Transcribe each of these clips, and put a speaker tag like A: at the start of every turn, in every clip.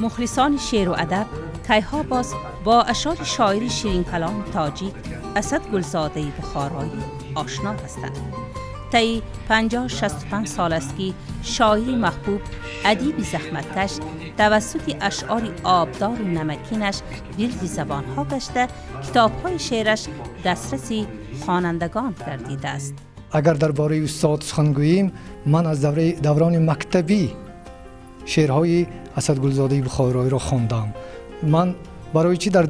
A: Мухлисони шеъру адаб кайҳо боз бо ашъори шоири ширинкаломи тоҷик Асад Гулзодаи Бухороӣ ошно ҳастанд. Таи 50-65 сол аст, ки шоири маҳбуб, адиби заҳматкаш тавассути ашъори обдору намакинаш вирди забонҳо гашта, китобҳои шеъраш дастраси хонандагон гардидааст.
B: Агар дар бораи устод сухан гӯем, ман аз даврони мактабӣ шеърҳои Асад Гулзодаи Бухороиро хондам. Ман барои чӣ дар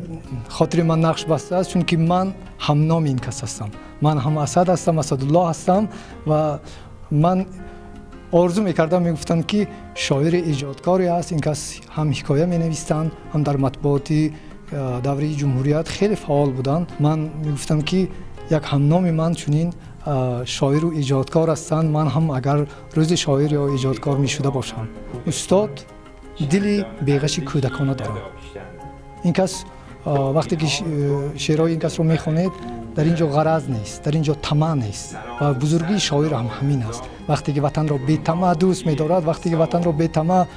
B: хотири ман нақш бастааст? Чунки ман ҳамноми ин кас ҳастам. Ман ҳам Асад ҳастам, Асадуллоҳ ҳастам ва ман орзу мекардам, мегуфтам, ки шоири эҷодкоре аст ин кас, ҳам ҳикоя менавистанд, ҳам дар матбуоти давраи ҷумҳурият хеле фаъол буданд. Ман мегуфтам, ки як ҳамноми ман чунин шоиру эҷодкор ҳастанд, ман ҳам агар рӯзи шоир ё эҷодкор мешуда бошам. Устод дили беғаши кӯдакона дорад. Ин кас вақте ки шеърҳои ин касро мехонед, дар ин ҷо ғараз нест, дар ин ҷо тамаъ нест ва бузургии шоир ҳам ҳамин аст. Вақте ки ватанро бетамаъ дӯст медорад, вақте ки ватанро бетамаъ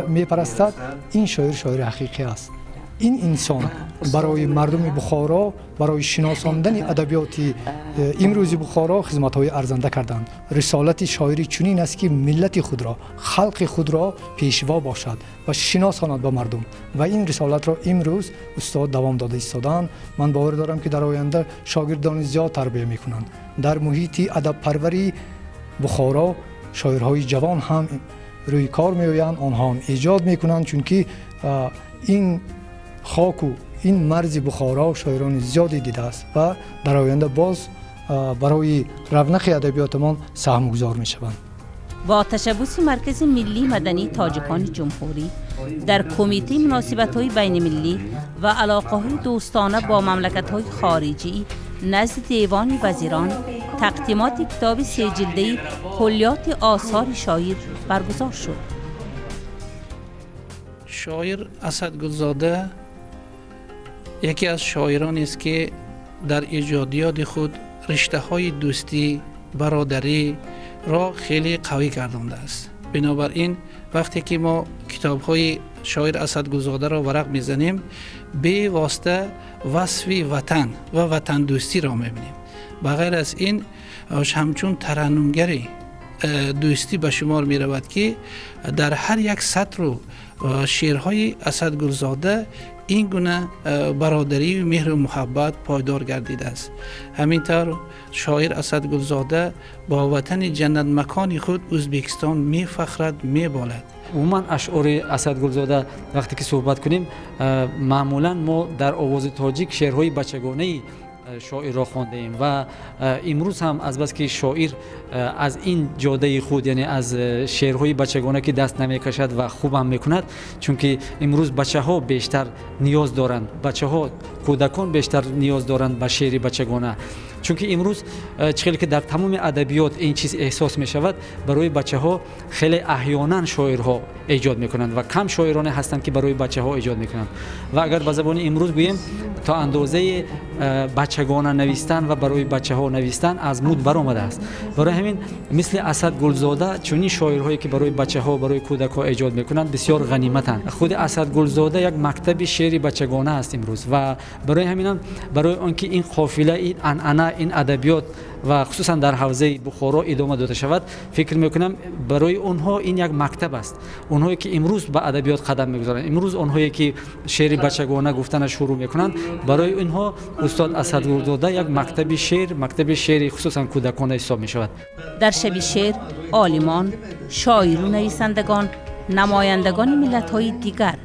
B: мепарастад, ин шоир шоири ҳақиқӣ аст. Ин инсон барои мардуми Бухоро, барои шиносондани адабиёти имрӯзи Бухоро хизматҳои арзанда карданд. Рисолати шоири чунин аст, ки миллати худро, халқи худро пешво бошад ва шиносонад ба мардум ва ин рисолатро имрӯз устод давом дода истоданд. Ман бовар дорам, ки дар оянда шогирдони зиёд тарбия мекунанд. Дар муҳити адабпарвари Бухоро шоирҳои ҷавон ҳам рӯи кор меоянд, онҳо ҳам эҷод мекунанд, чунки ин хоку ин марзи Бухоро шоирони зиёде дидааст ва дар оянда боз барои равнақи адабиётамон саҳмгузор мешаванд.
A: Бо ташаббуси Маркази миллии мадании тоҷикони ҷумҳурӣ дар Кумитаи муносибатҳои байнимиллӣ ва алоқаҳои дӯстона бо мамлакатҳои хориҷӣ назди Девони вазирон тақдимоти китоби сеҷилдаи куллиёти осори шоир баргузор шуд.
C: Шоир Асад Гулзода яке аз шоиронест, ки дар эҷодиёти худ риштаҳои дӯстӣ, бародариро хеле қавӣ гардондааст. Бинобар ин, вақте ки мо китобҳои шоир Асад Гулзодаро варақ мезанем, бевосита васфи ватан ва ватандӯстиро мебинем. Ба ғайр аз ин, ҳамчун тараннумгари дӯстӣ ба шумор меравад, ки дар ҳар як сатру шеърҳои Асад Гулзода ин гуна бародарию меҳру муҳаббат пойдор гардидааст. Ҳамин тавр, шоир Асад Гулзода бо ватани ҷаннатмакони худ Ӯзбекистон мефахрад, меболад.
D: Умуман, ашъори Асад Гулзода вақте ки суҳбат кунем, маъмулан мо дар овози тоҷик шеърҳои бачагонаи шоирро хондаем ва имрӯз ҳам, азбаски шоир аз ин ҷодаи худ, яъне аз шеърҳои бачагона ки даст намекашад ва хубам мекунад, чунки имрӯз бачаҳо бештар ниёз доранд, бачаҳо, кӯдакон бештар ниёз доранд ба шеъри бачагона, чунки имрӯз чӣ хеле ки дар тамоми адабиёт ин чиз эҳсос мешавад, барои бачаҳо хеле аҳёнан шоирҳо эҷод мекунанд ва кам шоироне ҳастанд, ки барои бачаҳо эҷод мекунанд. Ва агар ба забони имрӯз гӯем, то андозаи бачагона навистан ва барои бачаҳо навистан аз муд баромадааст. Барои ҳамин, мисли Асад Гулзода чунин шоирҳое, ки барои бачаҳо, барои кӯдакҳо эҷод мекунанд, бисёр ғаниматанд. Худи Асад Гулзода як мактаби шеъри бачагона аст имрӯз ва барои ҳаминам, барои он ки ин қофила, ин анъана, ин адабиёт ва хусусан дар ҳавзаи Бухоро идома дода шавад, фикр мекунам, барои онҳо ин як мактаб аст. Онҳое ки имрӯз ба адабиёт қадам мегузоранд, имрӯз онҳое ки шеъри бачагона гуфтана шурӯъ мекунанд, барои инҳо устод Асад Гулзода як мактаби шеър, мактаби шеъри хусусан кӯдакона ҳисоб мешавад.
A: Дар шаби шеър олимон, шоиру нависандагон, намояндагони миллатҳои дигар,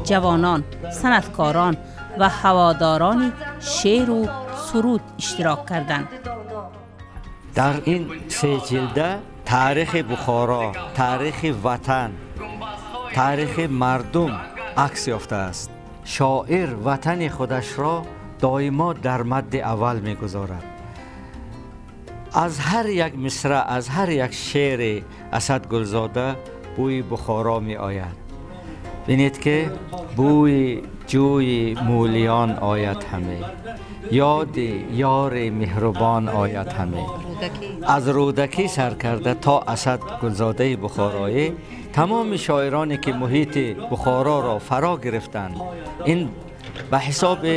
A: ҷавонон, санъаткорон ва ҳаводорони шеъру суруд иштирок карданд.
E: Дар ин се ҷилда таърихи Бухоро, таърихи ватан, таърихи мардум акс ёфтааст. Шоир ватани худашро доимо дар мадди аввал мегузорад. Аз ҳар як мисра, аз ҳар як шеъри Асад Гулзода бӯи Бухоро меояд. Бинед, ки бӯи ҷӯи Мӯлиён ояд ҳаме, ёди ёри меҳрубон ояд ҳаме. Аз Рӯдакӣ сар карда то Асад Гулзодаи Бухороӣ. Тамоми шоироне ки муҳити Бухороро фаро гирифтанд, ин ба ҳисоби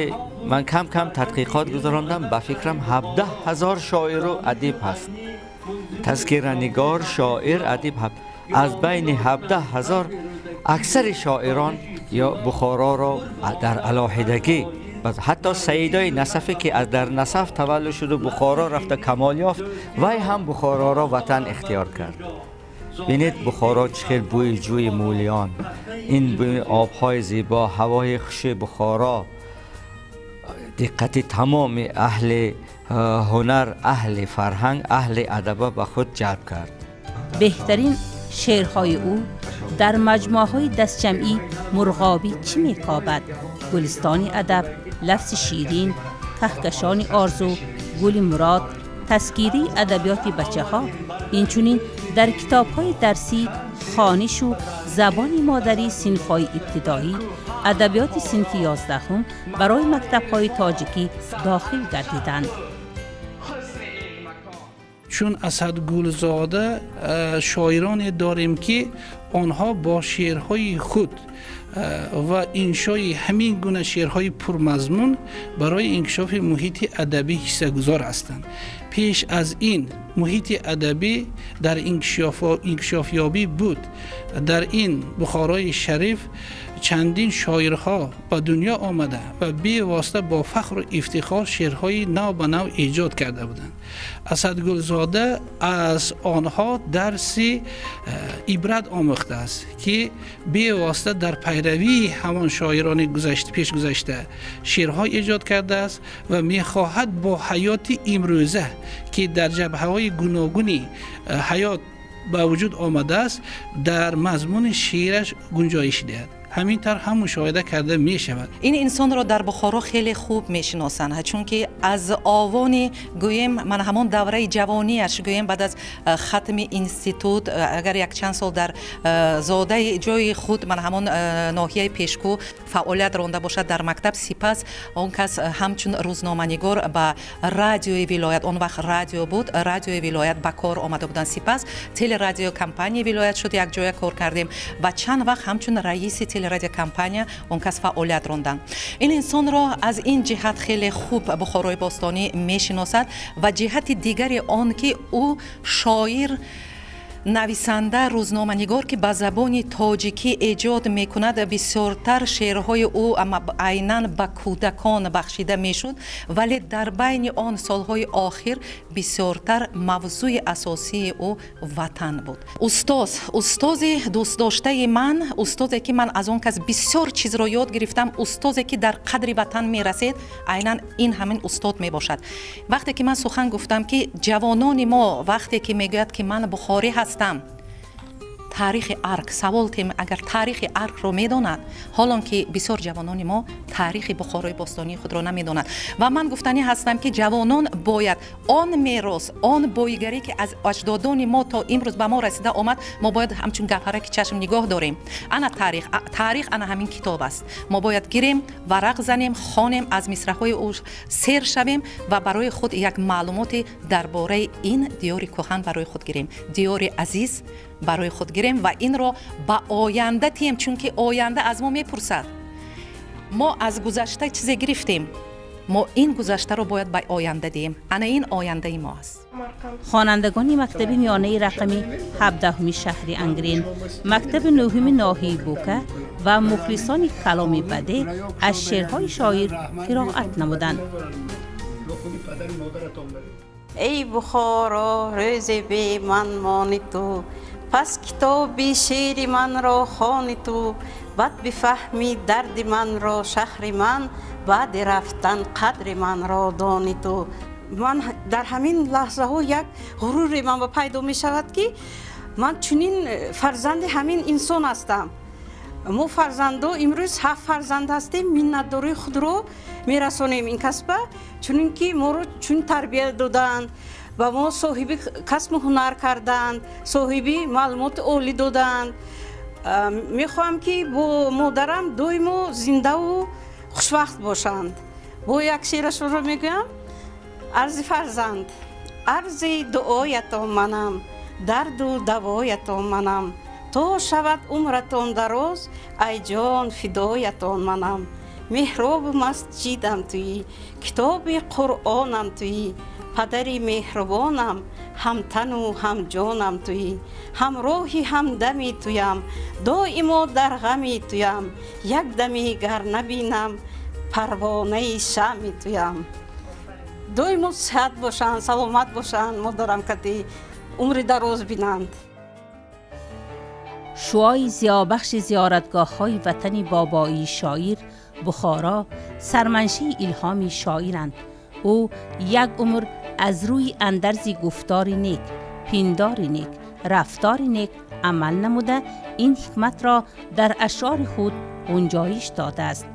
E: ман кам кам тадқиқот гузарондам, ба фикрам 17,000 шоиру адиб ҳаст. Тазкиранигор, шоир, адиб аз байни 17,000 аксари шоирон ё Бухороро дар алоҳидагӣ, ҳатто Саидои Насафӣ ки аз дар Насаф таваллуд шуду Бухоро рафта камол ёфт, вай ҳам Бухороро ватан ихтиёр кард. Бинед Бухоро чӣ хел бӯи ҷӯи мӯлиён, ин бӯи обҳои зебо, ҳавои хуши Бухоро диққати тамоми аҳли ҳунар, аҳли фарҳанг, аҳли адаба ба худ ҷалб кард.
A: Беҳтарин шеърҳои ӯ дар маҷмӯаҳои дастҷамъӣ «Мурғобӣ чӣ мекобад», «Гулистони адаб», «Лафзи ширин», «Каҳкашони орзу», «Гули мурод», «Тазкираи адабиёти бачаҳо», инчунин дар китобҳои дарсӣ «Хонишу забони модарии синфҳои ибтидоӣ», «Адабиёти синфи 11 барои мактабҳои тоҷикӣ дохил гардиданд.
C: Чун Асадгулзода шоироне дорем, ки онҳо бо шеърҳои худ ва иншои ҳамин гуна шеърҳои пурмазмун барои инкишофи муҳити адабӣ ҳиссагузор ҳастанд. Пеш аз ин муҳити адабӣ дар инкишофёбӣ буд. Дар ин Бухорои шариф чандин шоирҳо ба дунё омада ва бевосита бо фахру ифтихор шеърҳои нав ба нав эҷод карда буданд. Асадгулзода аз онҳо дарси ибрат омӯхтааст, ки бевосита дар пайравии ҳамон шоирони пешгузашта шеърҳо эҷод кардааст ва мехоҳад бо ҳаёти имрӯза, ки дар ҷабҳаҳои гуногуни ҳаёт ба вуҷуд омадааст, дар мазмуни шеъраш гунҷоиш диҳад. Ҳамин тавр ҳам мушоҳида карда мешавад.
F: Ин инсонро дар Бухоро хеле хуб мешиносанд, чунки аз овони гӯем ман ҳамон давраи ҷавонияш, гӯем баъд аз хатми институт, агар якчанд сол дар зодаи ҷои худ ман ҳамон ноҳияи Пешкӯ фаъолият ронда бошад дар мактаб, сипас он кас ҳамчун рӯзноманигор ба радиои вилоят, он вақт радио буд, радиои вилоят ба кор омада буданд, сипас телерадиокомпанияи вилоят шуд, якҷоя кор кардем ва чанд вақт ҳамчун раиси телерадиокомпания он кас фаъолият ронданд. Ин инсонро аз ин ҷиҳат хеле хуб Бухорои бостонӣ мешиносад ва ҷиҳати дигари он ки ӯ шоир, нависанда, рӯзноманигор, ки ба забони тоҷикӣ эҷод мекунад, бисёртар шеърҳои ӯ айнан ба кӯдакон бахшида мешуд, вале дар байни он солҳои охир бисёртар мавзӯи асосии ӯ ватан буд. Устоз, устози дӯстдоштаи ман, устозе ки ман аз он кас бисёр чизро ёд гирифтам, устозе ки дар қадри ватан мерасед, айнан ин ҳамин устод мебошад. Вақте ки ман сухан гуфтам, ки ҷавонони мо вақте ки мегӯяд, ки ман бухорӣ ҳастам, таърихи арк савол тем, агар таърихи аркро медонад, ҳолон ки бисёр ҷавонони мо таърихи Бухорои бостонии худро намедонад. Ва ман гуфтанӣ ҳастам, ки ҷавонон бояд он мерос, он боигарӣ, ки аз аҷдодони мо то имрӯз ба мо расида омад, мо бояд ҳамчун гавҳараки чашм нигоҳ дорем. Ана таърих, таърих ана ҳамин китоб аст. Мо бояд гирем, варақ занем, хонем, аз мисраҳои ӯ сер шавем ва барои худ як маълумоте дар бораи ин диёри кӯҳан барои худ гирем, диёри азиз барои худ гирем ва инро ба оянда тием, чунки оянда аз мо мепурсад. Мо аз гузашта чизе гирифтем, мо ин гузаштаро бояд ба оянда диҳем. Ана ин ояндаи мо аст.
A: Хонандагони мактаби миёнаи рақами 17 шаҳри Ангрен, мактаби 9 ноҳияи Бука ва мухлисони каломи баде аз шеърҳои шоир қироат намуданд.
G: Эй Бухоро, рӯзе бе ман мони ту, пас китоби шеъри манро хони ту, бад бифаҳми дарди манро шаҳри ман, баъди рафтан қадри манро дони ту. Ман дар ҳамин лаҳзаҳо як ғуруре ман ба пайдо мешавад, ки ман чунин фарзанди ҳамин инсон ҳастам. Мо фарзандо имрӯз 7 фарзанд ҳастем, миннатдории худро мерасонем ин касба, чунин ки моро чун тарбия доданд, ба мо соҳиби касбу ҳунар карданд, соҳиби маълумоти олӣ доданд. Мехоҳам, ки бо модарам доимо зиндаву хушвақт бошанд. Бо як шеърашонро мегӯям: арзи фарзанд, арзи дуоятон манам, дарду давоятон манам, То шавад умратон дароз, ай ҷон фидоятон манам. Меҳробу масҷидам туӣ, китоби Қуръонам туӣ, падари меҳрубонам, ҳамтану ҳамҷонам туӣ, ҳамроҳи ҳамдами туям, доимо дар ғами туям, як дами гар набинам, парвонаи шамъи туям. Доимо сиҳат бошанд, саломат бошанд, модарам кати умри дароз бинанд.
A: شعاع ضیابخش زیارتگاه‌های وطن بابایی شاعر بخارا سرمنشه الهام شاعرند. او یک عمر از روی اندرزی گفتار نیک، پندار نیک، رفتار نیک عمل نموده این حکمت را در اشعار خود گنجایش داده است.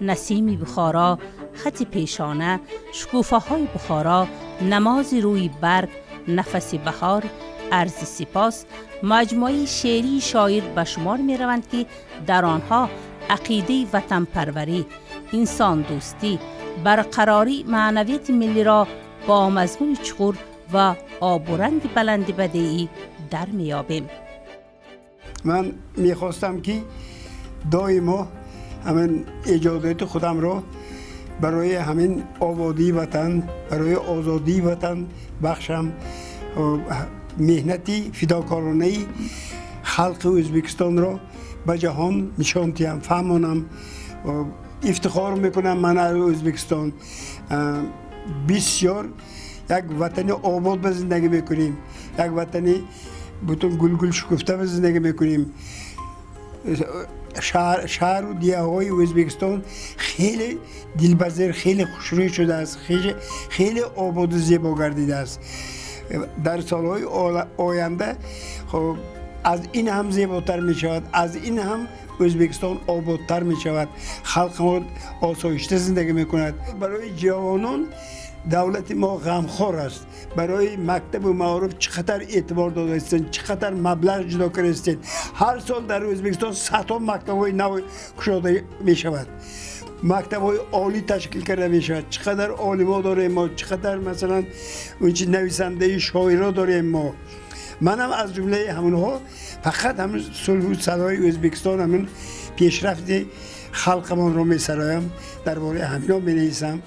A: نسیم بخارا، خط پیشانه، شکوفه های بخارا، نماز روی برگ، نفس بهار، عرض سپاس مجموعه شعری شاعر به شمار می روند که در آنها عقیده وطن پروری، انسان دوستی، برقراری معنویت ملی را با مضمون چغور و آب و رنگ بلند بدیعی در میابیم.
H: من میخواستم که دائما همین ایجادات خودم را برای همین آبادی وطن، برای آزادی وطن بخشم. مهنتی فداکارانه خلق ازبکستان را به جهان نشان دهم، فهمانم. افتخار میکنم من از ازبکستان. بسیار یک وطن آباد به زندگی میکنیم، یک وطن بتون گل گل شکفته به زندگی میکنیم. شهر و دیه‌های ازبکستان خیلی دلپذیر، خیلی خوشروی شده است، خیلی آباد و زیبا گردیده است. در سالهای آینده خب از این هم زیباتر می شود، از این هم ازبکستان آبادتر می شود، خلق ما آسایشته زندگی می کند. برای جوانان دولت ما غمخوار است. برای مکتب و معارف چقدر اعتبار داده هستند، چقدر مبلغ جدا کرده هستند. هر سال در ازبکستان صدها مکتب های نو گشاده می شود، مکتب های عالی تشکیل کرده می شود. چقدر عالما داریم ما، چقدر مثلا نویسنده شاعرها داریم ما. منم از جمله همونها. فقط همون صلح و صلای ازبکستان، همون پیشرفت خلقمان رو می سرایم، درباره همینا می نویسم.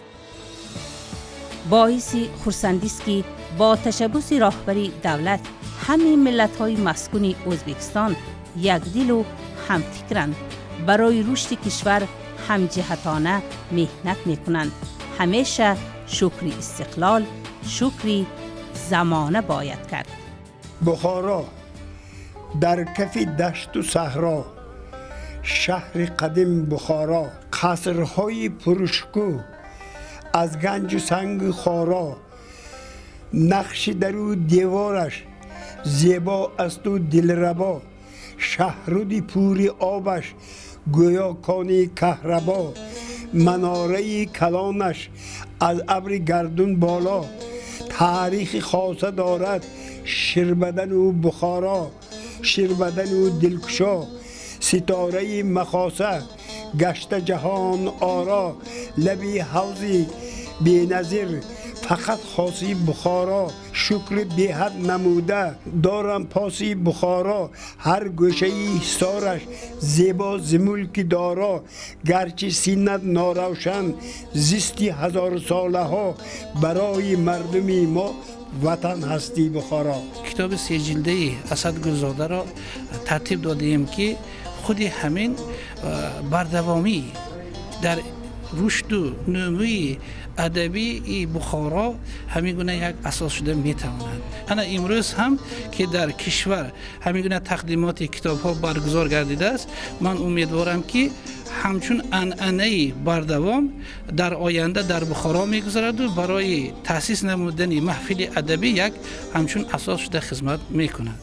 A: باعث خرسندی است که با تشبث راهبری دولت همه ملت‌های مسکون ازبکستان یک دل و همفکرند، برای رشد کشور همجهتانه مهنت میکنند. همیشه شکر استقلال، شکر زمانه باید کرد.
H: بخارا در کف دشت و صحرا، شهر قدیم بخارا، قصرهای پرشکو از گنج و سنگ خارا، نقش در او دیوارش زیبا است و دلربا، شهرودی پوری آبش گویا کانی کهربا، مناره کلانش از ابر گردون بالا، تاریخ خاصه دارد شیربدن و بخارا، شیربدن و دلکشا، ستاره مخاسه گشت جهان آرا، لبی حوضی بی‌نظیر فقط خاصی بخارا، شکر بی‌حد نموده دارم پاسی بخارا، هر گوشه حصارش زیبا ز ملک دارا، گرچه سینت ناروشن زیستی هزار ساله ها، برای مردمی ما وطن هستی بخارا.
C: کتاب سه جلده اسد گلزاده را ترتیب دادیم که خود همین بردوامی در رشد و نموی ادبی بخارا همین گونه یک اساس شده میتواند. انا امروز هم که در کشور همین گونه تقدیمات کتاب ها برگزار گردیده است، من امیدوارم که همچون عنعنه بردوام در آینده در بخارا میگذرد و برای تاسیس نمودن محفل ادبی یک همچون اساس شده خدمت میکند.